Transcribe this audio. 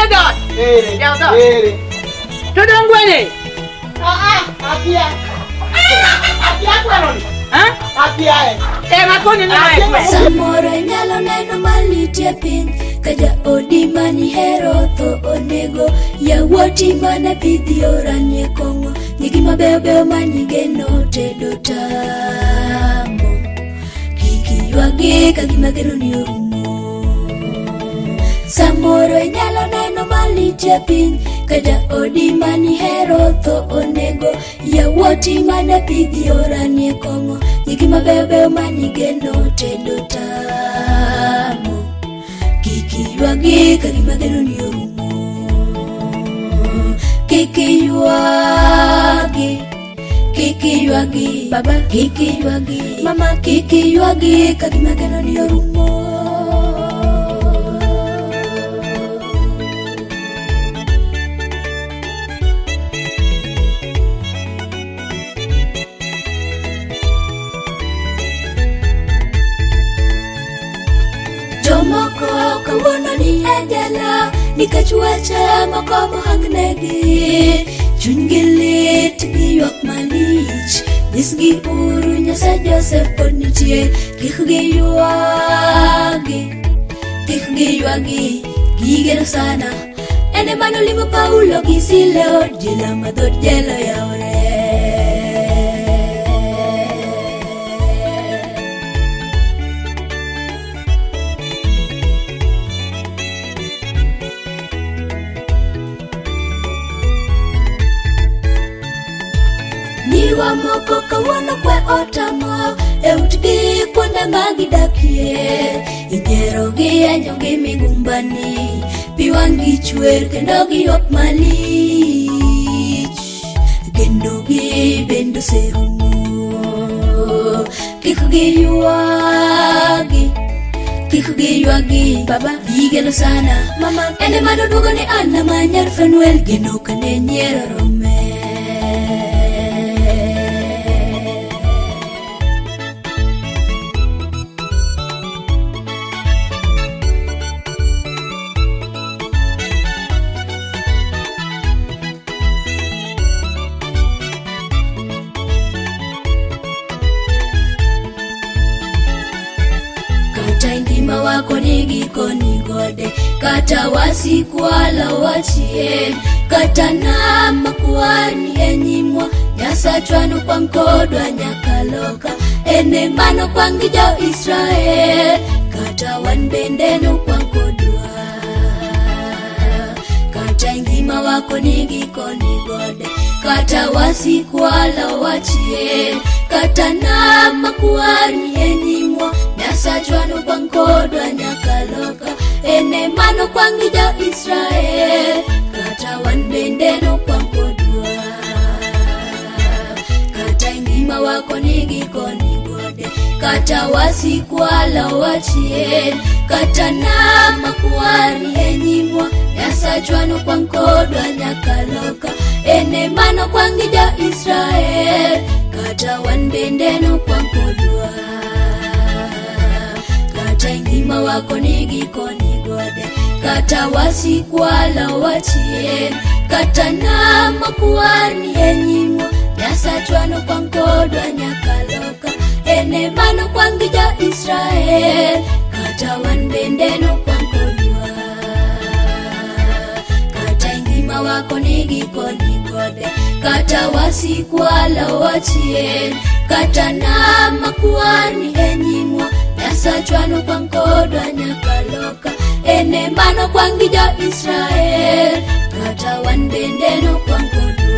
Ere dot. Ere. Yaw dot. Ere. To dong gwene. Ah ah, akia. Akia gweno ni. Ha? Akia e. E ma koni ni mae gwen. Samoro inyalo neno malit e piny ka jaodi manihero tho onego yawuoti mane pidhi oranie kong'o nyigi mabeyo beyo manigeno tedo tamo kik iywagi ka gima geno ni orumo Samoro inyalo neno malit e piny ka jaodi manihero tho onego yawuoti mane pidhi oranie kong'o nyigi mabeyo beyo manigeno tedo tamo kik iywagi ka gima geno ni orumo kik iywagi kik iywagi baba kik iywagi mama kik iywagi ka gima geno ni orumo. Jomoko kawuono ni e jela nikech weche moko mohangnegi. Chunygi lit giywak malich. Nyisgi uru Nyasaye Joseph pod nitie. Kik giywagi, kik giywagi, gigeno sana. En ema nolimo Paulo gi Sila e od jela ma dhood jela oyawore. Nyiwa moko kawuono kwe otamo e utgi kuonde ma gidakie. Inyerogi yanyogi migumbani, pi wang'gi chwer kendo giywak malich. Genogi bende oserumo, kik giywagi kik giywagi baba gigeno sana mama en ema noduogo ne Ana ma nyar Fanuel geno kane nyiero rome. Kata ngima wako nigi koni gode, kata wasikwa lawachien, kata nam makwar ni e nyimwa, Nyasachwa nokwang' kodwa nyaka loka, en ema nokwang' gi jo-Israel, kata wan bende nokwang' kodwa. Kata ngima wako nigi koni gode, kata wasikwa lawachien, kata nam makwar ni e nyimwa, Nyasachwa nokwang' kodwa nyaka loka, en ema nokwang' gi jo-Israel, kata wan bende nokwang' kodwa. Kata ngima wako nigi koni gode, kata wasikwa lawachien, kata nam makwar ni e nyimwa, Nyasachwa nokwang' kodwa nyaka loka, en ema nokwang' gi jo-Israel, kata wan bende nokwang' kodwa. Kata ngima wako nigi koni gode, kata wasikwa lawachien, kata nam makwar ni e nyimwa, Nyasachwa nokwang' kodwa nyaka loka, en ema nokwang' gi jo-Israel, kata wan bende nokwang' kodwa. Kata ngima wako nigi koni gode, kata wasikwa lawachien, kata nam makwar ni e nyimwa, Nyasachwa nokwang' kodwa nyaka loka, en ema nokwang' gi jo-Israel, kata wan bende nokwang' kodwa.